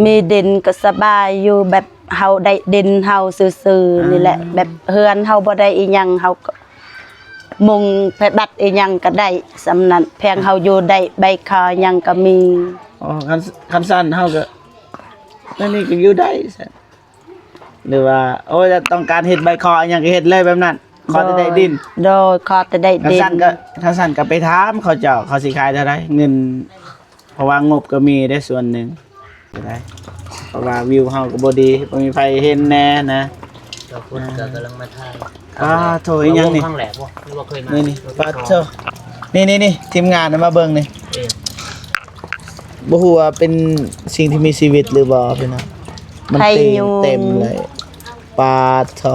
ມີດິນກໍສະບາຍຢູ່ ແບບເຮົາໄດ້ດິນເຮົາຊື່ໆນີ້ແຫຼະ ອ່າ ແບບເຮືອນເຮົາບໍ່ໄດ້ອີ່ຫຍັງ ເຮົາກໍມຸງໃສ່ບັດອີ່ຫຍັງກໍໄດ້ສ່ຳນັ້ນ ພຽງເຮົາຢູ່ໄດ້ ໃບຄາຫຍັງກໍມີ. ອໍ ຄັນ ຄັນຊັ້ນເຮົາກໍ ອັນນີ້ກໍຢູ່ໄດ້ຊັ້ນ ຫຼືວ່າ ໂອ້ຍ ຕ້ອງການເຮັດໃບຂໍຫຍັງກໍເຮັດເລີຍແບບນັ້ນ ຂໍແຕ່ໄດ້ດິນ. ໂດຍ ຂໍແຕ່ໄດ້ດິນ. ຄັນຊັ້ນກໍ ຄັນຊັ້ນກໍໄປຖາມເຂົາເຈົ້າ ເຂົາຊິຂາຍເທົ່າໃດ ເງິນ ເພາະວ່າງົບກໍມີໄດ້ສ່ວນໜຶ່ງ ໄດ້ ເພາະວ່າວິວເຮົາກໍບໍ່ດີ ບໍ່ມີໃຜເຫັນແດ່ນະ. ເຈົ້າພຸດກໍກຳລັງມາຖ່າຍ ອ້າໂທ້ ອີ່ຫຍັງນີ້ ຄັ້ງແລກບໍ່ ຫຼືວ່າເຄີຍມາ? ນີ້ ນີ້ ປາໂທ້ ນີ້ໆໆ ທີມງານມາເບິ່ງນີ້ ເອີ ບໍ່ຮູ້ວ່າເປັນສິ່ງທີ່ມີຊີວິດຫຼືບໍ່ພີ່ນ້ອງ ມັນຕີນເຕັມເລີຍ ປາໂທ້.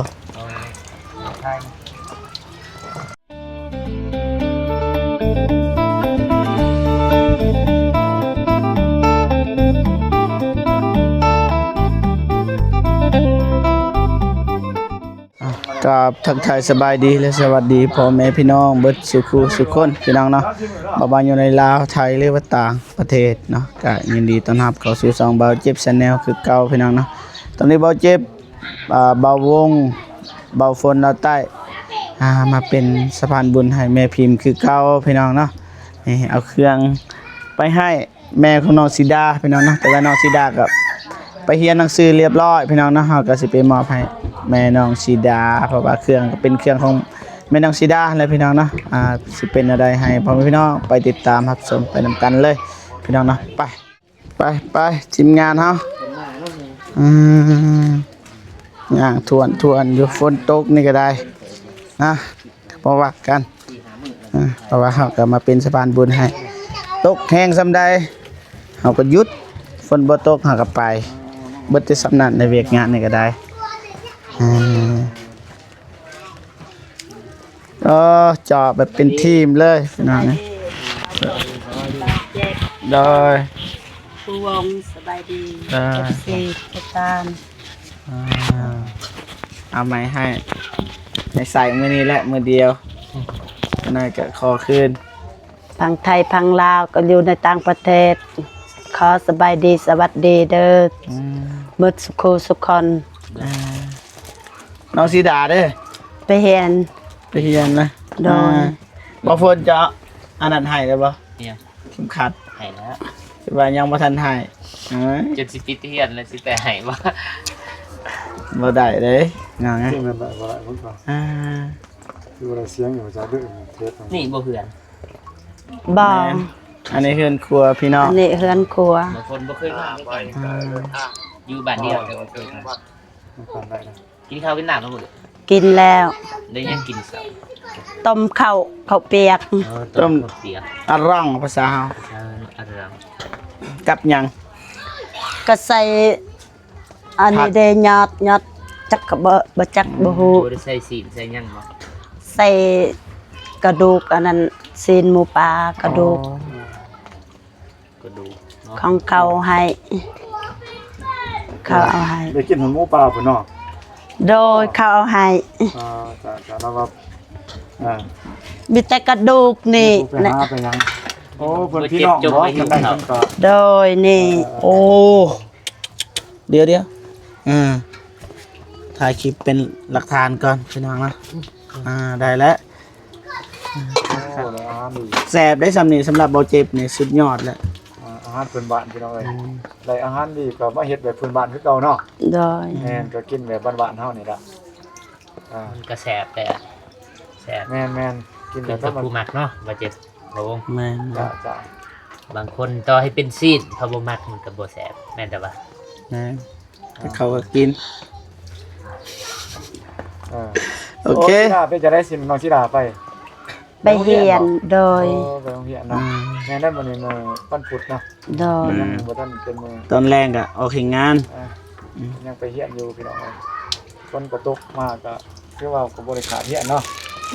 ອ່າ ກາບທັກທາຍສະບາຍດີ ແລະ ສະຫວັດດີພໍ່ແມ່ພີ່ນ້ອງເບິດສູ່ຄູ່ສູ່ຄົນພີ່ນ້ອງເນາະ ບໍ່ວ່າຢູ່ໃນລາວ ໄທ ຫຼືວ່າຕ່າງປະເທດເນາະ ກະຍິນດີຕ້ອນຮັບເຂົ້າສູ່ຊ່ອງບ່າວເຈັບ Channel ຄືເກົ່າພີ່ນ້ອງເນາະ. ຕອນນີ້ບ່າວເຈັບ ອ່າ ບ່າວວົງ ບ່າວຝົນ ລາວໃຕ້ ອ່າ ມາເປັນສະພານບຸນໃຫ້ແມ່ພິມຄືເກົ່າພີ່ນ້ອງເນາະ. ນີ້ເອົາເຄື່ອງໄປໃຫ້ ແມ່ຂອງນ້ອງສີດາພີ່ນ້ອງເນາະ ແຕ່ວ່ານ້ອງສີດາກໍໄປຮຽນໜັງສືລຽບຮ້ອຍພີ່ນ້ອງເນາະ. ເຮົາກໍຊິໄປມອບໃຫ້ແມ່ນ້ອງສີດາ ເພາະວ່າເຄື່ອງກໍເປັນເຄື່ອງຂອງແມ່ນ້ອງສີດາແຫຼະພີ່ນ້ອງເນາະ. ອ່າ ຊິເປັນແນວໃດໃຫ້ພໍ່ແມ່ພີ່ນ້ອງໄປຕິດຕາມຮັບຊົມໄປນຳກັນເລີຍພີ່ນ້ອງເນາະ. ໄປ ໄປ ໄປ ທີມງານເຮົາ ອືມ ຍ່າງທວນໆຢູ່ ຝົນຕົກນີ້ກໍໄດ້ນະ ບໍ່ວ່າກັນ ເພາະວ່າເຮົາກໍມາເປັນສະພານບຸນໃຫ້ ຕົກແຮງສ່ຳໃດເຮົາກໍຢຸດ ຝົນບໍ່ຕົກເຮົາກໍໄປ ເບິດແຕ່ສ່ຳນັ້ນໃນວຽກງານນີ້ກໍໄດ້. ເອີ ເຈາະແບບເປັນທີມເລີຍພີ່ນ້ອງ. ໂດຍ ຜູ້ວົງ ສະບາຍດີ ເອັຟຊີ ຕິດຕາມ. ອ່າ ເອົາໄມ້ໃຫ້ ໃຫ້ໃສ່ມື້ນີ້ແຫຼະ ມື້ດຽວ ໜ້ອຍກໍຂໍຄືນ. ຝັ່ງໄທຝັ່ງລາວກໍຢູ່ໃນຕ່າງປະເທດ ຂໍສະບາຍດີສະຫວັດດີເດີ ອືມ ເບິດສູ່ຄູ່ສູ່ຄົນ. ອ່າ ນ້ອງສີດາເດ້ ໄປຮຽນ ໄປຮຽນນະ. ໂດຍ ອ່າ ບໍ່ຝົນເຈາະອັນນັ້ນໃຫ້ແລ້ວບໍ່? ເອີ ເຂັມຂັດໃຫ້ແລ້ວ ແຕ່ວ່າຍັງບໍ່ທັນໃຫ້ ເອີຍ ຈົນຊິປິດຮຽນແລ້ວຊິໄປໃຫ້ບໍ່? ບໍ່ໄດ້ເດ້ ງານ ທີ່ມັນໄດ້ບໍ່ໄດ້ມັນກໍ ອ່າ ຄືວ່າໄດ້ສຽງຢູ່ຈາກເດີເທດນີ້ບໍ່ເຮືອນ ບໍ່ ອັນນີ້ເຮືອນຄົວພີ່ນ້ອງ ອັນນີ້ເຮືອນຄົວ ບາງຄົນບໍ່ເຄີຍມາຄືກັນ ອ່າ ຢູ່ບ້ານດຽວແຕ່ບໍ່ເຄີຍມາ ມັນໄດ້ນະ. ກິນເຂົ້າກິນນ້ຳແລ້ວບໍ່? ກິນແລ້ວ. ໄດ້ຫຍັງກິນເຊົ້າ? ຕົ້ມເຂົ້າ ເຂົ້າປຽກ. ເອີ ຕົ້ມເຂົ້າປຽກ ອາຣອງ ພາສາເຮົາ ເອີ ອາຣອງ ກັບຫຍັງ? ກໍໃສ່ອັນນີ້ເດ້ ຍອດ ຍອດ ຈັກກໍບໍ່ ບໍ່ຈັກ ບໍ່ຮູ້ ບໍ່ໄດ້ໃສ່ຊີ້ນໃສ່ຫຍັງບໍ່? ໃສ່ກະດູກ ອັນນັ້ນ ຊີ້ນໝູປ່າ ກະດູກ ກະດູກເນາະ ຂອງເຂົາໃຫ້ ເຂົາເອົາໃຫ້ ໄດ້ກິນຫົວໝູປ່າພຸ້ນເນາະ. ໂດຍ ເຂົາເອົາໃຫ້ ອ່າ ຈະ ຈະລະວ່າ ອ່າ ມີແຕ່ກະດູກນີ້ ໄປຫາໄປຫຍັງ ໂອ້ ເພິ່ນພີ່ນ້ອງບໍ່ ເພິ່ນໄດ້ເພິ່ນກໍ ໂດຍ ນີ້ ເອີ ໂອ້ ດຽວໆ ອ່າ ຖ່າຍຄລິບເປັນຫຼັກຖານກ່ອນພີ່ນ້ອງເນາະ ອ່າ ໄດ້ແລ້ວ. ໂອ້ ໄດ້ອາຫານດີ ແຊບໄດ້ສ່ຳນີ້ ສຳລັບບໍ່ເຈັບນີ້ສຸດຍອດແລ້ວ ອາ ອາຫານພື້ນບ້ານພີ່ນ້ອງເອີຍ ອືມ ໄດ້ອາຫານດີກໍມາເຮັດແບບພື້ນບ້ານຄືເກົ່າເນາະ. ໂດຍ ແມ່ນ ກໍກິນແບບບ້ານໆເຮົານີ້ລະ ອ່າ ມັນກໍແຊບແຕ່ ແຊບ ແມ່ນໆ ກິນແບບ ຄືກັບຜູ້ມັກເນາະ ບໍ່ເຈັບ ໂອ້ ແມ່ນ ຈ້າ ບາງຄົນຕໍ່ໃຫ້ເປັນຊີ້ນເຂົາບໍ່ມັກ ມັນກໍບໍ່ແຊບ ແມ່ນແຕ່ວ່າ ແມ່ນ ແຕ່ເຂົາກໍກິນ ເອີ ໂອເຄ ໂອ້ ສີດາ ເປັນຈັ່ງໃດ ຊິນ້ອງສີດາໄປ ໄປຮຽນ ໂດຍ ໂອ້ ໄປໂຮງຮຽນເນາະ ອືມ ແມ່ນໄດ້ມື້ນີ້ມື້ວັນພຸດເນາະ ໂດຍ ຍັງບໍ່ທັນເປັນມື້ ຕອນແລງກໍອອກເຮັດງານ ອ່າ ອືມ ຍັງໄປຮຽນຢູ່ພີ່ນ້ອງເອີຍ ຝົນກໍຕົກມາກໍຄືວ່າກໍບໍ່ໄດ້ຂາດຮຽນເນາະ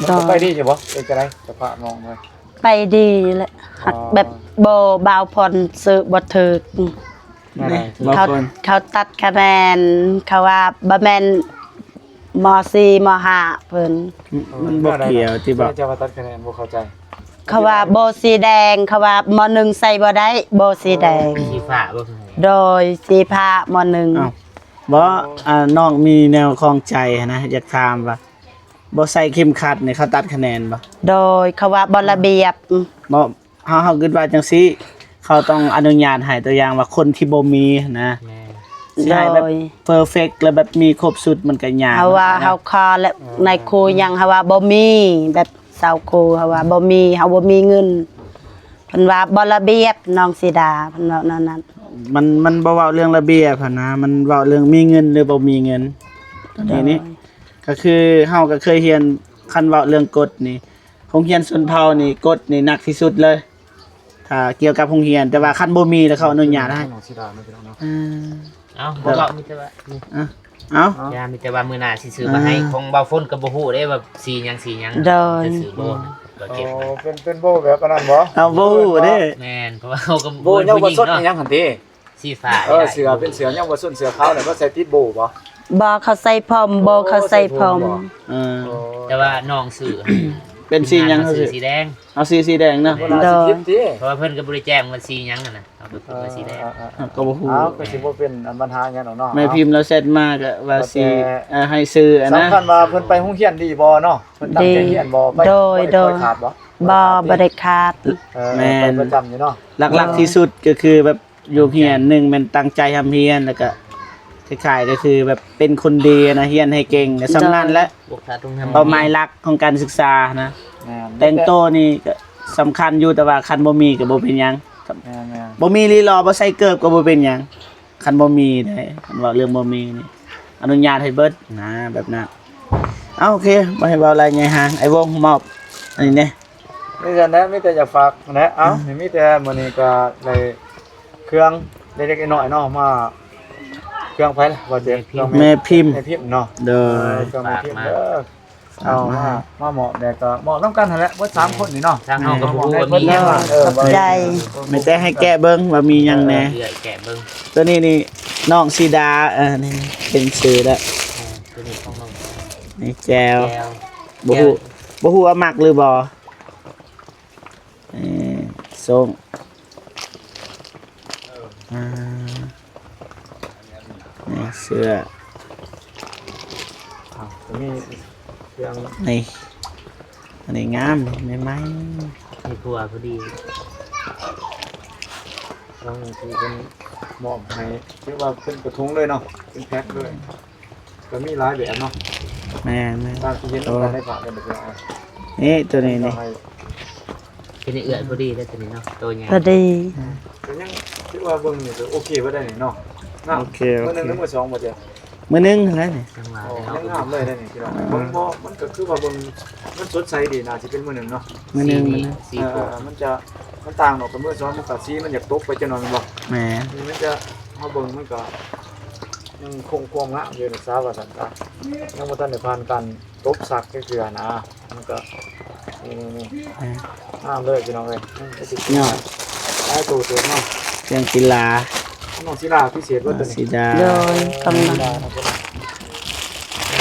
ໂດຍ ໄປດີຢູ່ບໍ່ ເປັນຈັ່ງໃດສະພາບນ້ອງເອີຍ? ໄປດີແຫຼະ ອໍ ແບບບໍ່ ບ່າວຜ່ອນຊື່ບໍ່ຖືກ ແນວໃດ? ເຂົາ ເຂົາຕັດຄະແນນ ເຂົາວ່າບໍ່ແມ່ນ ມໍສີ່ ມໍຫ້າ ເພິ່ນ ມັນບໍ່ກ່ຽວຕິ ເຈົ້າວ່າຕັດຄະແນນ ບໍ່ເຂົ້າໃຈ ເຂົາວ່າບໍ່ສີແດງ ເຂົາວ່າ ມໍໜຶ່ງ ໃສ່ບໍ່ໄດ້ ບໍ່ສີແດງ. ອໍ ສີຟ້າບໍ່? ໂດຍ ສີຟ້າ ມໍໜຶ່ງ. ອ້າວ ບໍ່ ອ່າ ນ້ອງມີແນວຂ້ອງໃຈຫັ້ນນະ ຢາກຖາມວ່າ ບໍ່ໃສ່ເຂັມຂັດນີ້ ເຂົາຕັດຄະແນນບໍ່? ໂດຍ ເຂົາວ່າບໍ່ລະບຽບ. ບໍ່ ເຮົາ ເຮົາຄິດວ່າຈັ່ງຊີ້ ເຂົາຕ້ອງອະນຸຍາດໃຫ້ ຕົວຢ່າງວ່າຄົນທີ່ບໍ່ມີຫັ້ນນະ ແມ່ນ ຊິໃຫ້ແບບ ໂດຍ ເພີເຟັກ ແລ້ວແບບມີຄົບຊຸດ ມັນກໍຍາກ. ເຮົາວ່າເນາະ ເຮົາຂໍແລ້ວ ເອີ ນາຍຄູຫຍັງ ເຮົາວ່າບໍ່ມີ ແບບຊາວຄູ ເຮົາວ່າບໍ່ມີ ເຮົາບໍ່ມີເງິນ. ເພິ່ນວ່າບໍ່ລະບຽບ ນ້ອງສີດາ ເພິ່ນເວົ້າແນວນັ້ນ. ມັນ ມັນບໍ່ເວົ້າເລື່ອງລະບຽບຫັ້ນນະ ມັນເວົ້າເລື່ອງມີເງິນ ຫຼື ບໍ່ມີເງິນ. ໂດຍ ນີ້ ນີ້ ກໍຄືເຮົາກໍເຄີຍຮຽນ ຄັນເວົ້າເລື່ອງກົດນີ້ ໂຮງຮຽນຊົນເຜົ່ານີ້ ກົດນີ້ໜັກທີ່ສຸດເລີຍ ຖ້າກ່ຽວກັບໂຮງຮຽນ ແຕ່ວ່າຄັນບໍ່ມີແລ້ວເຂົາອະນຸຍາດໃຫ້. ນ້ອງສີດາເນາະ ພີ່ນ້ອງເນາະ. ອ່າ ເອົ້າ ບໍ່ເວົ້າ ມີແຕ່ວ່າ ນີ້ ອ່ະ ເອົ້າ ຢ່າ ມີແຕ່ວ່າມື້ໜ້າຊິຊື້ມາໃຫ້. ອ່າ ຂອງບ່າວຝົນກໍບໍ່ຮູ້ເດ້ວ່າສີຫຍັງ ສີຫຍັງ. ໂດຍ ຈະຊື້ບໍ່ ອືມ ກໍເກັບ ອໍ ໄວ້ ເປັນ ເປັນໂບແບບອັນນັ້ນບໍ່? ເຮົາບໍ່ຮູ້ເດ້. ແມ່ນ ເພາະວ່າເຮົາກໍບໍ່ ໂບເຍົາວະຊົນ ເປັນຜູ້ຍິງເນາະ ອີຫຍັງຫັ້ນຕິ. ສີຟ້າ ເອີ ເສື້ອ ເປັນເສື້ອ ເຍົາວະຊົນ ເສື້ອຂາວ ແລ້ວກໍໃສ່ຕິດໂບບໍ່? ບໍ່ ເຂົາໃສ່ຜົມ ໂບ ເຂົາໃສ່ຜົມ ໃສ່ຜົມບໍ່? ເອີ ໂອ້ ແຕ່ວ່ານ້ອງຊື້ ເປັນສີຫຍັງ? ເຮົາຊື້ສີແດງ ເຮົາຊື້ສີແດງເນາະ. ໂດຍ ເພາະວ່າເພິ່ນກໍບໍ່ໄດ້ແຈ້ງວ່າສີຫຍັງຫັ້ນນະ ເຮົາກໍຄິດວ່າສີແດງ. ເອີ ເອີ ເອີ ເຮົາກໍບໍ່ຮູ້ ເອົ້າ ກໍຊິບໍ່ເປັນອັນບັນຫາຫຍັງດອກເນາະ. ແມ່ພິມລາວແຊັດມາກໍວ່າຊິ ເອີ ໃຫ້ຊື້ອັນນະ ສຳຄັນວ່າເພິ່ນໄປໂຮງຮຽນດີບໍ່ເນາະ? ເພິ່ນຕັ້ງໃຈຮຽນບໍ່? ໂດຍ ບໍ່ໄດ້ ໂດຍ ຂ້ອຍຂາດບໍ່? ບໍ່ ບໍ່ໄດ້ຂາດ. ເອີ ແມ່ນ ໄປປະຈຳຢູ່ເນາະ. ຫຼັກໆ ທີ່ສຸດກໍຄືແບບ ຢູ່ຮຽນ ໜຶ່ງແມ່ນຕັ້ງໃຈຮ່ຳຮຽນ ແລ້ວກະຄ້າຍໆ ກໍຄືແບບເປັນຄົນດີນະ ຮຽນໃຫ້ເກັ່ງ ແຕ່ສ່ຳນັ້ນແຫຼະ. ໂດຍ ເປົ້າໝາຍຫຼັກຂອງການສຶກສານະ. ແມ່ນ ແຕ່ງໂຕນີ້ກໍສຳຄັນຢູ່ ແຕ່ວ່າຄັນບໍ່ມີກໍບໍ່ເປັນຫຍັງ. ແມ່ນໆ ບໍ່ມີລີລໍ ບໍ່ໃສ່ເກີບກໍບໍ່ເປັນຫຍັງ ຄັນບໍ່ມີເດ້. ຄັນເວົ້າເລື່ອງບໍ່ມີນີ້ ອະນຸຍາດໃຫ້ເບິດນະ ແບບນັ້ນ. ເອົາ ໂອເຄ ບໍ່ໃຫ້ເວົ້າຫຼາຍໃຫຍ່ຫາງ ອ້າຍວົງມອບອັນນີ້ແດ່. ມີແຕ່ນັ້ນ ມີແຕ່ຢາກຝາກຫັ້ນແຫຼະ. ເອົ້າ ອືມ ມີແຕ່ມື້ນີ້ກໍໄດ້ເຄື່ອງເລັກໆ ນ້ອຍໆ ເນາະ ມາ ເຄື່ອງໃຜລະ ວ່າແຕ່ ແມ່ພິມ ເຄື່ອງແມ່ ແມ່ພິມ ແມ່ພິມເນາະ. ໂດຍ ເອີ ເຄື່ອງແມ່ພິມເດີ ເອົາມາ ມາມອບແດ່ ກໍມອບນຳກັນຫັ້ນແຫຼະ ເບິດສາມຄົນນີ້ເນາະ. ທາງເຮົາກໍບໍ່ຮູ້ວ່າມີຫຍັງ. ເອີ ຂອບໃຈ ມີແຕ່ໃຫ້ແກະເບິ່ງວ່າມີຫຍັງແດ່. ເອີ ເອື້ອຍແກະເບິ່ງ. ຕົວນີ້ນີ້ນ້ອງສີດາ ເອີ ນີ້ເປັນຊື່ແລ້ວ. ເອີ ຕົວນີ້ຂອງນ້ອງ ນີ້ແຈ່ວ ແຈ່ວ ບໍ່ຮູ້ ແຈ່ວ ບໍ່ຮູ້ວ່າມັກຫຼືບໍ່. ນີ້ ສົ່ງ ອ່າ ນີ້ເສື້ອ. ອ້າວ ກໍມີເຄື່ອງ ນີ້ ອັນນີ້ງາມ ໃໝ່ໆ ໃຫ້ຜົວພໍດີ. ຂອງທີ່ເພິ່ນມອບໃຫ້ ຖືວ່າເປັນກະທົງເລີຍເນາະ ເປັນແພັກເລີຍ. ກໍມີຫຼາຍແບບເນາະ. ແມ່ນໆ ຕາມທີ່ເຫັນນຳກັນໃນພາບນັ້ນແຫຼະ. ນີ້ ຕົວນີ້ນີ້ ຕົວນີ້ເອື້ອຍພໍດີເດ້ ຕົວນີ້ເນາະ ໂຕໃຫຍ່ ພໍດີ. ອືມ ກໍຍັງຖືວ່າເບິ່ງນີ້ກໍໂອເຄບໍ່ໄດ້ນີ້ເນາະ. ງາມ ໂອເຄ ໂອເຄ ມື້ໜຶ່ງ ຫຼື ມື້ສອງບໍ່ເຈົ້າ? ມື້ໜຶ່ງຫັ້ນແຫຼະນີ້. ໂອ້ ຍັງງາມເລີຍເດ້ນີ້ພີ່ນ້ອງ. ເອີ ເບິ່ງບໍ່ ມັນກໍຄືວ່າເບິ່ງ ມັນສົດໃສດີ ໜ້າຊິເປັນມື້ໜຶ່ງເນາະ. ມື້ໜຶ່ງ ສີນີ້ ສີ ເອີ ໂຄ ມັນຈະ ມັນຕ່າງອອກກັບມື້ສອງ ມັນກໍສີມັນຢາກຕົກໄປຈັກໜ້ອຍແມ່ນບໍ່? ແມ່ນ ນີ້ມັນຈະ ເຮົາເບິ່ງມັນກໍ ຍັງຄົງຄວາມງາມຢູ່ນະ ສາວ່າຊັ້ນຊະ. ຍັງບໍ່ທັນໄດ້ຜ່ານການຕົບສັກຈັກເທື່ອນະ. ມັນກໍ ນີ້ໆໆ ອ່າ ງາມເລີຍພີ່ນ້ອງເອີຍ. ຍອດ ຫຼາຍໂຕເຕີບເນາະ ເຄື່ອງກິລາ. ນ້ອງສີດາພິເສດເບິດຕົວນີ້ ສີດາ. ໂດຍ ກຳລັງ ແລ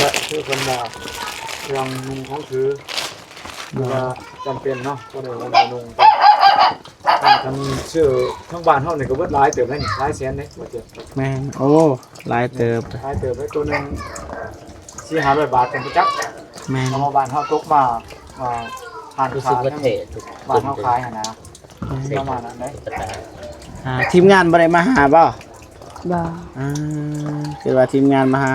ະ ຄືເພິ່ນວ່າ ເຄື່ອງນຸ່ງຂອງຖື ຫຼືວ່າຈຳເປັນເນາະ ບໍ່ໄດ້ວ່າໜຸ່ງ. ອ່າ ຄັນຊື້ທາງບ້ານເຮົານີ້ກໍເບິດຫຼາຍເຕີບເດ້ນີ້ ຫຼາຍແສນເດ້ ບໍ່ເຈັບ. ແມ່ນ ໂອ້ ຫຼາຍເຕີບ ຫຼາຍເຕີບເດ້ ໂຕໜຶ່ງສີ່ຫ້າຮ້ອຍບາດເປັນປະຈັກ. ແມ່ນ ເພາະວ່າບ້ານເຮົາຕົກມາ ອ່າ ຮ້ານຄ້າ ບ້ານເຮົາຂາຍຫັ້ນນະ. ແມ່ນ ປະມານນັ້ນເດ້. ອ່າ ທີມງານບໍ່ໄດ້ມາຫາບໍ່? ບໍ່ ອ່າ ຄືວ່າທີມງານມາຫາ.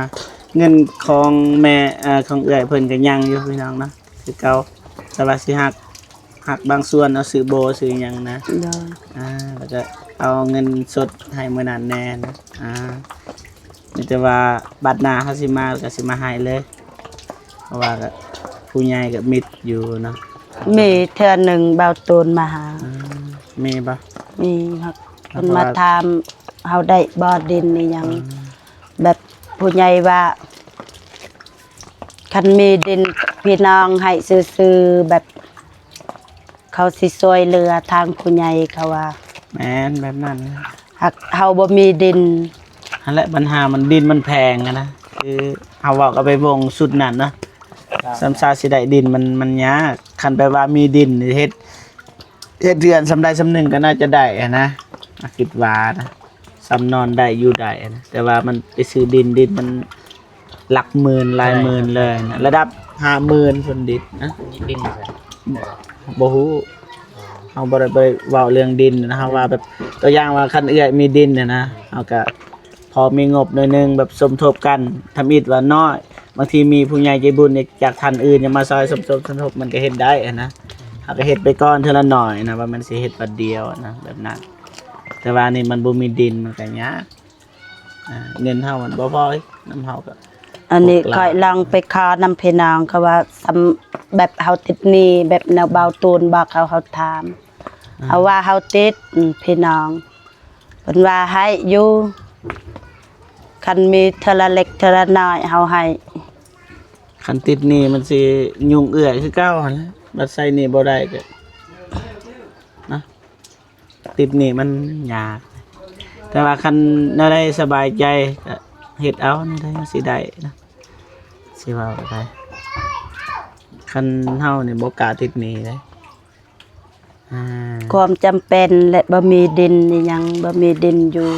ເງິນຂອງແມ່ ເອີ ຂອງເອື້ອຍເພິ່ນກໍຍັງຢູ່ພີ່ນ້ອງເນາະ ຄືເກົ່າ ແຕ່ວ່າຊິຫັກ ຫັກບາງສ່ວນເອົາຊື້ໂບຊື້ຫຍັງນະ. ໂດຍ ອ່າ ແລ້ວກໍເອົາເງິນສົດໃຫ້ມື້ນັ້ນແດ່ນະ. ອ່າ ມີແຕ່ວ່າບັດໜ້າເຮົາຊິມາກໍຊິມາໃຫ້ເລີຍ ເພາະວ່າກໍຜູ້ໃຫຍ່ກໍມິດຢູ່ເນາະ. ມີເທື່ອໜຶ່ງບ່າວຕູນມາຫາ. ອືມ ມີບໍ່? ມີ ເພິ່ນມາຖາມເຮົາໄດ້ບໍ່ດິນອີ່ຫຍັງ. ອືມ ແບບຜູ້ໃຫຍ່ວ່າ ຄັນມີດິນພີ່ນ້ອງໃຫ້ຊື່ໆ ແບບເຂົາຊິຊ່ວຍເຫຼືອ ທາງຜູ້ໃຫຍ່ເຂົາວ່າ. ແມ່ນ ແບບນັ້ນ ຫາກເຮົາບໍ່ມີດິນ. ຫັ້ນແຫຼະ ບັນຫາມັນ ດິນມັນແພງຫັ້ນນະ ຄືເຮົາເວົ້າກັບໄອ້ວົງຊຸດນັ້ນເນາະ. ສຳຊາຊິໄດ້ດິນມັນ ມັນຍາກ. ຄັນແບບວ່າມີດິນເຮັດ ເຮັດເຮືອນສ່ຳໃດສ່ຳໜຶ່ງກໍໜ້າຈະໄດ້ຫັ້ນນະ ຄິດວ່ານະ ສ່ຳນອນໄດ້ຢູ່ໄດ້ຫັ້ນນະ ແຕ່ວ່າມັນໄປຊື້ດິນ ດິນມັນຫຼັກໝື່ນຫຼາຍໝື່ນເລີຍນະ ລະດັບຫ້າໝື່ນພຸ້ນດິນນະ ດິນໃສ ບໍ່ຮູ້ ເຮົາບໍ່ໄດ້ ບໍ່ໄດ້ເວົ້າເລື່ອງດິນນະ ເຮົາວ່າແບບ ຕົວຢ່າງວ່າຄັນເອື້ອຍມີດິນຫັ້ນນະ ເຮົາກະ ພໍມີງົບໜ້ອຍໜຶ່ງ ແບບສົມທົບກັນ ທຳອິດວ່ານ້ອຍ ບາງທີມີຜູ້ໃຫຍ່ໃຈບຸນຈາກທ່ານອື່ນຢາກມາຊ່ອຍສົມທົບ ສົມທົບ ມັນກໍເຮັດໄດ້ຫັ້ນນະ ເຮົາກໍເຮັດໄປກ່ອນເທື່ອລະໜ້ອຍນະ ວ່າມັນຊິເຮັດບັດດຽວນະ ແບບນັ້ນ ແຕ່ວ່ານີ້ມັນບໍ່ມີດິນ ມັນກໍຍາກ ອ່າ ເງິນເຮົາມັນບໍ່ພໍອີກ ນຳເຮົາກໍ ອັນນີ້ຂ້ອຍລອງໄປຂໍນຳພີ່ນ້ອງ ເຂົາວ່າສ່ຳ ແບບເຮົາຕິດໜີ້ ແບບແນວເບົາຕູນບອກເຮົາ ເຮົາຖາມ ອ່າ ເຮົາວ່າເຮົາຕິດ ອືມ ພີ່ນ້ອງ ເພິ່ນວ່າໃຫ້ຢູ່ ຄັນມີເທື່ອລະເລັກເທື່ອລະນ້ອຍເຮົາໃຫ້ ຄັນຕິດໜີ້ມັນຊິຫຍຸ້ງເອື້ອຍຄືເກົ່າຫັ້ນແຫຼະ ບັດໃຊ້ໜີ້ບໍ່ໄດ້ກໍນະ ຕິດໜີ້ມັນຍາກ ແຕ່ວ່າຄັນແນວໃດສະບາຍໃຈກໍເຮັດເອົາ ແນວໃດມັນຊິໄດ້ນະ ຊິເວົ້າໄດ້ ຄັນເຮົານີ້ບໍ່ກ້າຕິດໜີ້ເດ້. ອ່າ ຄວາມຈຳເປັນ ແລະ ບໍ່ມີດິນອີ່ຫຍັງ ບໍ່ມີດິນຢູ່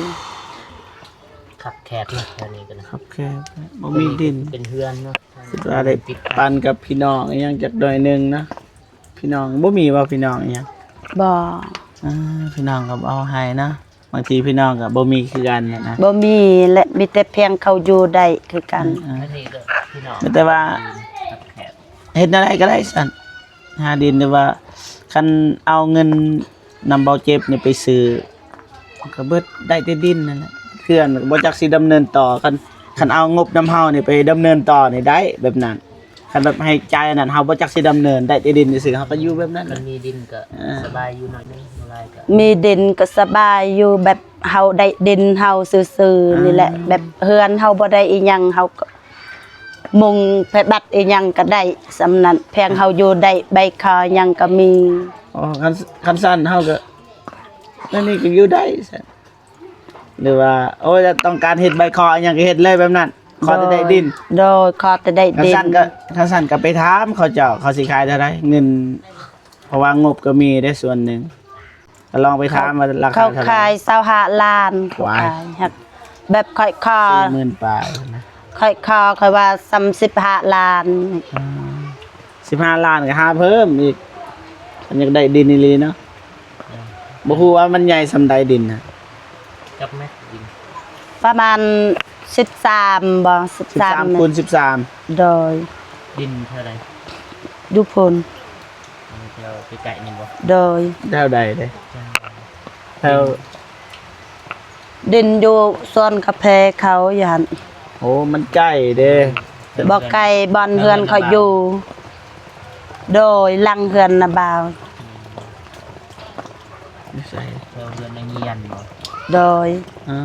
ຄັບແຄບເນາະ ແຖວນີ້ກໍນະ ຄັບແຄບ ບໍ່ມີດິນ ເປັນເຮືອນເນາະ ຄິດວ່າໄດ້ປັນກັບພີ່ນ້ອງອີ່ຫຍັງຈັກໜ້ອຍໜຶ່ງນະ ພີ່ນ້ອງບໍ່ມີບໍ່ ພີ່ນ້ອງອີ່ຫຍັງ ບໍ່ ອ່າ ພີ່ນ້ອງກໍບໍ່ເອົາໃຫ້ເນາະ ບາງທີພີ່ນ້ອງກໍບໍ່ມີຄືກັນນະ ບໍ່ມີ ແລະ ມີແຕ່ພຽງເຂົາຢູ່ໄດ້ຄືກັນ ອ່າ ແຕ່ວ່າ ເຮັດແນວໃດກໍໄດ້ຊັ້ນ ຫາດິນ ແຕ່ວ່າຄັນເອົາເງິນນຳເບົາເຈັບນີ້ໄປຊື້ ມັນກໍເບິດ ໄດ້ແຕ່ດິນນັ້ນແຫຼະ ເຮືອນກໍບໍ່ຈັກຊິດຳເນີນຕໍ່ ຄັນ ຄັນເອົາງົບນຳເຮົານີ້ໄປດຳເນີນຕໍ່ນີ້ໄດ້ ແບບນັ້ນ ຄັນແບບໃຫ້ຈ່າຍອັນນັ້ນ ເຮົາບໍ່ຈັກຊິດຳເນີນ ໄດ້ແຕ່ດິນຊື່ໆ ເຮົາກໍຢູ່ແບບນັ້ນ ຄັນມີດິນກໍ ອ່າ ສະບາຍຢູ່ໜ້ອຍໜຶ່ງ ບໍ່ຫຼາຍກໍ ມີດິນກໍສະບາຍຢູ່ ແບບເຮົາໄດ້ດິນເຮົາຊື່ໆນີ້ແຫຼະ ອ່າ ແບບເຮືອນເຮົາບໍ່ໄດ້ອີ່ຫຍັງ ເຮົາກໍ ມຸງໄຟບັດອີ່ຫຍັງກໍໄດ້ສ່ຳນັ້ນ ພຽງເຮົາຢູ່ໄດ້ ໃບຄໍຫຍັງກໍມີ ອໍ ຄັນ ຄັນຊັ້ນເຮົາກໍ ແນວນີ້ກໍຢູ່ໄດ້ຊັ້ນ ຫຼືວ່າ ໂອ້ຍ ຕ້ອງການເຮັດໃບຄໍອີ່ຫຍັງກໍເຮັດເລີຍແບບນັ້ນ ຂໍແຕ່ໄດ້ດິນ ໂດຍ ຂໍແຕ່ໄດ້ດິນ ຄັນຊັ້ນກໍ ຄັນຊັ້ນກໍໄປຖາມເຂົາເຈົ້າ ເຂົາຊິຂາຍເທົ່າໃດ ເງິນ ເພາະວ່າງົບກໍມີເດ້ສ່ວນໜຶ່ງ ກໍລອງໄປຖາມວ່າລາຄາເທົ່າໃດ ເຂົາຂາຍຊາວຫ້າລ້ານ ເຂົາຂາຍ ຫາກແບບຂ້ອຍຂໍ ສີ່ໝື່ນປາຍນະ ຂ້ອຍຂໍ ຂ້ອຍວ່າສ່ຳສິບຫ້າລ້ານ ອ່າ ສິບຫ້າລ້ານກໍຫາເພີ່ມອີກ ຄັນຢາກໄດ້ດິນອີ່ຫຼີເນາະ ບໍ່ຮູ້ວ່າມັນໃຫຍ່ສ່ຳໃດດິນນະ ຈັກແມັດດິນ ປະມານສິບສາມບໍ່ ສິບສາມ ສິບສາມ ຄູນສິບສາມ ໂດຍ ດິນເທົ່າໃດ ຢູ່ພຸ້ນ ແຖວໃກ້ໆນີ້ບໍ່ ໂດຍ ແຖວໃດເດ້ ແຖວ ດິນຢູ່ສວນກາເຟເຂົາຢູ່ຫັ້ນ ໂອ້ ມັນໃກ້ເດ້ ບໍ່ໄກບ່ອນເຮືອນເຂົາຢູ່ ໂດຍ ຫຼັງເຮືອນນ້າບ່າວ ຢູ່ໃສ ແຖວເຮືອນນາງຍຽນບໍ່ ໂດຍ ອ່າ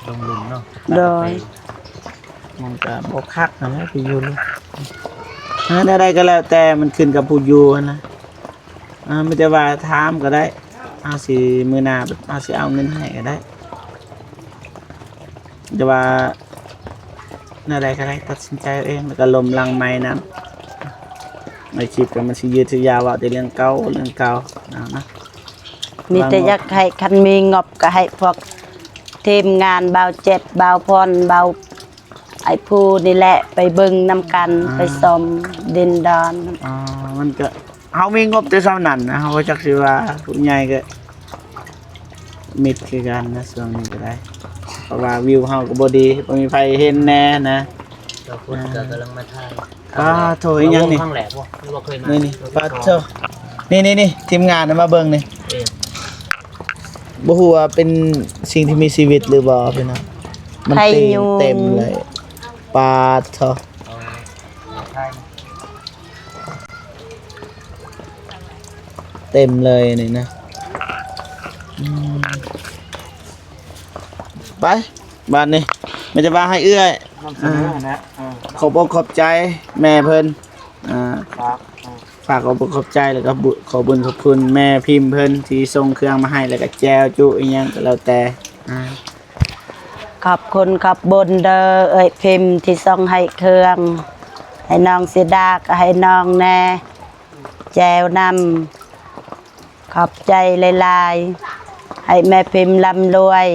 ລົງລຸ່ມເນາະ ໂດຍ ມັນກໍບໍ່ຄັກຫັ້ນແຫຼະ ໄປຢູ່ເລີຍ ເອີ ແນວໃດກໍແລ້ວແຕ່ ມັນຂຶ້ນກັບຜູ້ຢູ່ຫັ້ນນະ ອ່າ ມີແຕ່ວ່າຖາມກໍໄດ້ ເຮົາຊິ ມື້ໜ້າເຮົາຊິເອົາເງິນໃຫ້ກໍໄດ້ ແຕ່ວ່າແນວໃດກໍໄດ້ ຕັດສິນໃຈເອົາເອງ ແລ້ວກໍລົມຫຼັງໄມນຳ ໃນຄລິບກໍມັນຊິຍືດຊິຍາວ ເວົ້າແຕ່ເລື່ອງເກົ່າ ເລື່ອງເກົ່າເນາະ ມີແຕ່ຢາກໃຫ້ ຄັນມີງົບກໍໃຫ້ພວກທີມງານບ່າວເຈັດ ບ່າວພອນ ບ່າວ ໄອ້ຜູ້ນີ້ແຫຼະໄປເບິ່ງນຳກັນ ອ່າ ໄປຊົມດິນດອນ ອໍ ມັນກະ ເຮົາມີງົບແຕ່ສ່ຳນັ້ນນະ ເຮົາບໍ່ຈັກຊິວ່າ ຜູ້ໃຫຍ່ກະມິດຄືກັນນະ ຊ່ວງນີ້ກະໄດ້ ເພາະວ່າວິວເຮົາກະບໍ່ດີ ບໍ່ມີໃຜເຫັນແນ່ນະ ເຈົ້າຄົນກະກຳລັງມາຖ່າຍ ປາໂທ້ ອີ່ຫຍັງນີ້ ຄັ້ງແລກບໍ່ ຫຼືວ່າເຄີຍມາ ນີ້ໆ ປາໂທ້ ນີ້ໆໆ ທີມງານມາເບິ່ງນີ້ ເອີ ບໍ່ຮູ້ວ່າເປັນສິ່ງທີ່ມີຊີວິດຫຼືບໍ່ພີ່ນ້ອງ ມັນຕີງເຕັມເລີຍ ປາໂທ້ ເອີ ເຕັມເລີຍນີ້ນະ ອືມ ໄປ ບາດນີ້ ມີແຕ່ວ່າໃຫ້ເອື້ອຍ ນຳສະເໜີຫັ້ນແຫຼະ ເອີ ຂອບອົກຂອບໃຈແມ່ເພິ່ນ ອ່າ ຝາກ ເອີ ຝາກຂອບອົກຂອບໃຈ ແລ້ວກໍບຸ ຂໍບຸນຂອບຄຸນແມ່ພິມເພິ່ນທີ່ສົ່ງເຄື່ອງມາໃຫ້ ແລ້ວກໍແຈ່ວຈຸອີ່ຫຍັງກໍແລ້ວແຕ່ ອ່າ ຂອບຄຸນຂອບບຸນເດີ ເອື້ອຍພິມທີ່ສົ່ງໃຫ້ເຄື່ອງ ໃຫ້ນ້ອງສີດາກໍໃຫ້ນ້ອງແດ່ ແຈ່ວນຳ. ຂ ຂອບໃຈຫຼາຍໆ ໃຫ້ແມ່ພິມລ່ຳລວຍ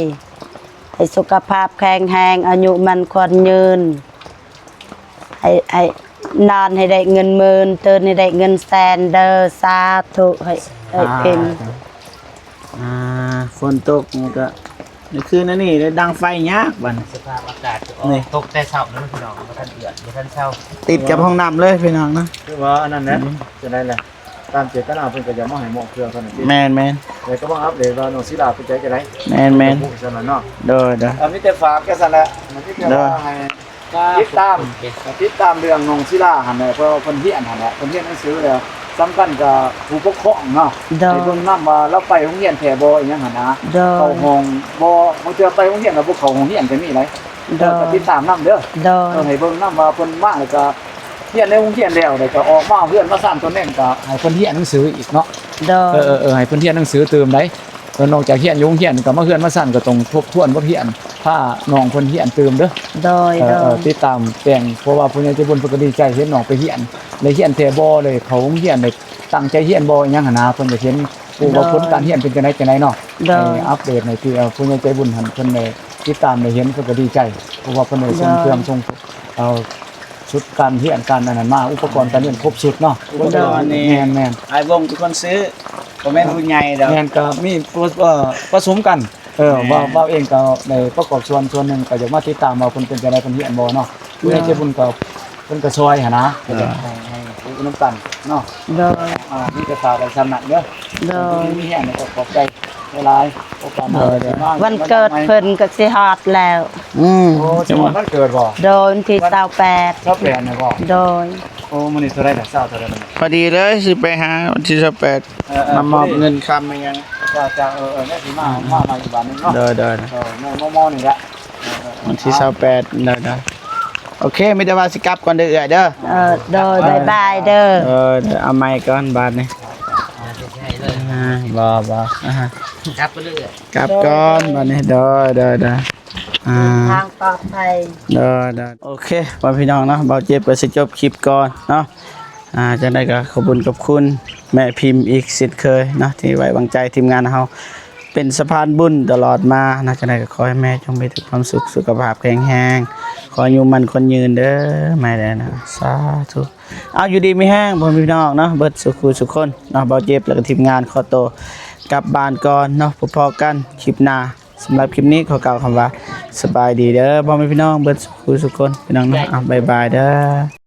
ໃຫ້ສຸຂະພາບແຂງແຮງ ອາຍຸໝັ້ນຂວັນຍືນ ໃຫ້ ໃຫ້ນອນໃຫ້ໄດ້ເງິນໝື່ນ ຕື່ນໃຫ້ໄດ້ເງິນແສນເດີ ສາທຸ ໃຫ້ ໃຫ້ພິມ. ອ່າ ຝົນຕົກມັນກໍ ໃນຄືນອັນນີ້ໄດ້ດັງໄຟຍາກບັດນີ້ ສະພາບອາກາດກໍ ນີ້ ຕົກແຕ່ເຊົ້າເນາະພີ່ນ້ອງ ບໍ່ທັນເດືອດ ບໍ່ທັນເຊົາ ຕິດກັບຫ້ອງນ້ຳເລີຍພີ່ນ້ອງເນາະ ຄືວ່າອັນນັ້ນແຫຼະ ອືມ ຈະໄດ້ລະ ຕາມເຈດຕະນາເພິ່ນກໍຢາກມາໃຫ້ໝໍ້ເຄື່ອງເທົ່ານັ້ນຕິ ແມ່ນໆ ແລ້ວກໍມາອັບເດດວ່ານ້ອງສີລາເປັນໃຈຈັ່ງໃດ ແມ່ນໆ ຜູ້ຊັ້ນນະເນາະ ໂດຍໆ ເອີ ມີແຕ່ຝາກຈັ່ງຊັ້ນແຫຼະ ມີແຕ່ວ່າໃຫ້ ຕິດຕາມ ຕິດຕາມເລື່ອງນ້ອງສີລາຫັ້ນແຫຼະ ເພາະວ່າເພິ່ນຮຽນຫັ້ນແຫຼະ ເພິ່ນຮຽນໜັງສືແລ້ວ ສຳຄັນກໍຜູ້ປົກຄອງເນາະ ໂດຍ ໃຫ້ເບິ່ງນຳວ່າລາວໄປໂຮງຮຽນແທ້ບໍ່ ອີຫຍັງຫັ້ນນະ ໂດຍ ເຂົ້າຫ້ອງບໍ່ ບາງເທື່ອໄປໂຮງຮຽນແລ້ວບໍ່ເຂົ້າຫ້ອງຮຽນກໍມີຫຼາຍ ໂດຍ ກໍຕິດຕາມນຳເດີ ໂດຍ ເອີ ໃຫ້ເບິ່ງນຳວ່າເພິ່ນມາແລ້ວກໍຮຽນໃນໂຮງຮຽນແລ້ວ ແລ້ວກໍອອກມາເຮືອນມາຊານຕົນເອງກໍໃຫ້ເພິ່ນຮຽນໜັງສືອີກເນາະ ໂດຍ ເອີໆ ໃຫ້ເພິ່ນຮຽນໜັງສືຕື່ມໄດ ເອີ ນອກຈາກຮຽນຢູ່ໂຮງຮຽນກໍມາເຮືອນມາຊານກໍຕ້ອງທົບທວນບົດຮຽນ ພານ້ອງເພິ່ນຮຽນຕື່ມເດີ ໂດຍ ເອີ ໂດຍ ເອີ ຕິດຕາມແຈ້ງ ເພາະວ່າຜູ້ໃຫຍ່ໃຈບຸນເພິ່ນກໍດີໃຈເຫັນນ້ອງໄປຮຽນ ໄດ້ຮຽນແທ້ບໍ່ ໄດ້ເຂົ້າໂຮງຮຽນ ໄດ້ຕັ້ງໃຈຮຽນບໍ່ ອີຫຍັງຫັ້ນນະ ເພິ່ນຢາກເຫັນ ໂດຍ ວ່າຜົນການຮຽນເປັນຈັ່ງໃດຈັ່ງໃດເນາະ ໂດຍ ໃຫ້ອັບເດດໃຫ້ທີ່ ເອີ ຜູ້ໃຫຍ່ໃຈບຸນຫັ້ນເພິ່ນໄດ້ຕິດຕາມໄດ້ເຫັນ ເພິ່ນກໍດີໃຈ ເພາະວ່າເພິ່ນໄດ້ສົ່ງເຄື່ອງ ໂດຍ ສົ່ງ ເອີ ຊຸດການຮຽນການອັນນັ້ນມາ ອຸປະກອນການຮຽນຄົບຊຸດເນາະ ອຸປະກອນນີ້ ແມ່ນໆ ອ້າຍວົງເປັນຄົນຊື້ ບໍ່ແມ່ນຜູ້ໃຫຍ່ດອກ ແມ່ນ ກໍມີ ເອີ ປະສົມກັນ ເອີ ແມ່ນ ວ່າ ວ່າເອງກໍໄດ້ປະກອບສ່ວນ ສ່ວນໜຶ່ງກໍຢາກມາຕິດຕາມວ່າເພິ່ນເປັນຈັ່ງໃດ ເພິ່ນຮຽນບໍ່ເນາະ ແມ່ນ ຜູ້ໃຫຍ່ໃຈບຸນກໍເພິ່ນກໍຊ່ອຍຫັ້ນນະ ເອີ ກໍຢາກໃຫ້ ໃຫ້ຮູ້ນຳກັນເນາະ ໂດຍ ອ່າ ມີແຕ່ຝາກໄວ້ສ່ຳນັ້ນເດີ ໂດຍ ມີແຮງກໍຂອບໃຈຫຼາຍໆ ໂອກາດໜ້າ ໂດຍ ຈະມາ ວັນເກີດເພິ່ນກໍຊິຮອດແລ້ວ ອືມ ໂອ້ ຊິຮອດວັນເກີດບໍ່ ໂດຍ ວັນທີຊາວແປດ ຊາວແປດນີ້ບໍ່ ໂດຍ ໂອ້ ມື້ນີ້ເທົ່າໃດລະ ຊາວເທົ່າໃດລະ ພໍດີເລີຍ ຊິໄປຫາວັນທີຊາວແປດ ເອີໆ ມາມອບເງິນຄຳອີຫຍັງ ເຈົ້າໆ ເອີໆ ແລ້ວຊິມາ ມາໃໝ່ອີກບາດໜຶ່ງເນາະ ໂດຍໆ ເອີ ມື້ມໍ່ໆ ນີ້ລະ ເອີໆ ວັນທີຊາວແປດ ໂດຍໆ ໂອເຄ ມີແຕ່ວ່າຊິກັບກ່ອນເດີເອື້ອຍເດີ ເອີ ໂດຍ ບາຍບາຍເດີ ເອີ ເອົາໃໝ່ກ່ອນບາດນີ້ ອ່າ ບໍ່ໆ ອ່າ ກັບໄປເລີຍ ກັບກ່ອນບາດນີ້ ໂດຍໆ ອ່າ ທາງປອດໄພ ໂດຍໆ ໂອເຄ ພໍ່ແມ່ພີ່ນ້ອງເນາະ ບ່າວເຈັບກໍຊິຈົບຄລິບກ່ອນເນາະ ອ່າ ຈັ່ງໃດກໍຂອບຄຸນຂອບຄຸນແມ່ພິມອີກເຊັ່ນເຄີຍເນາະ ທີ່ໄວ້ວາງໃຈທີມງານເຮົາເປັນສະພານບຸນຕະຫຼອດມາເນາະ ຈັ່ງໃດກໍຂໍໃຫ້ແມ່ຈົ່ງມີແຕ່ຄວາມສຸກ ສຸຂະພາບແຂງແຮງ ຂໍອາຍຸໝັ້ນຂວັນຍືນເດີແມ່ເດີເນາະ ສາທຸ ເອົາ ຢູ່ດີມີແຮງພໍ່ແມ່ພີ່ນ້ອງເນາະ ເບິດສູ່ຄູ່ສູ່ຄົນເນາະ ບ່າວເຈັບ ແລ້ວກໍທີມງານຂໍໂຕກັບບ້ານກ່ອນເນາະ ພົບພໍ້ກັນຄລິບໜ້າ ສຳລັບຄລິບນີ້ຂໍກ່າວຄຳວ່າສະບາຍດີເດີພໍ່ແມ່ພີ່ນ້ອງເບິດສູ່ຄູ່ສູ່ຄົນ ພີ່ນ້ອງເນາະ ເອົາ ບາຍບາຍເດີ.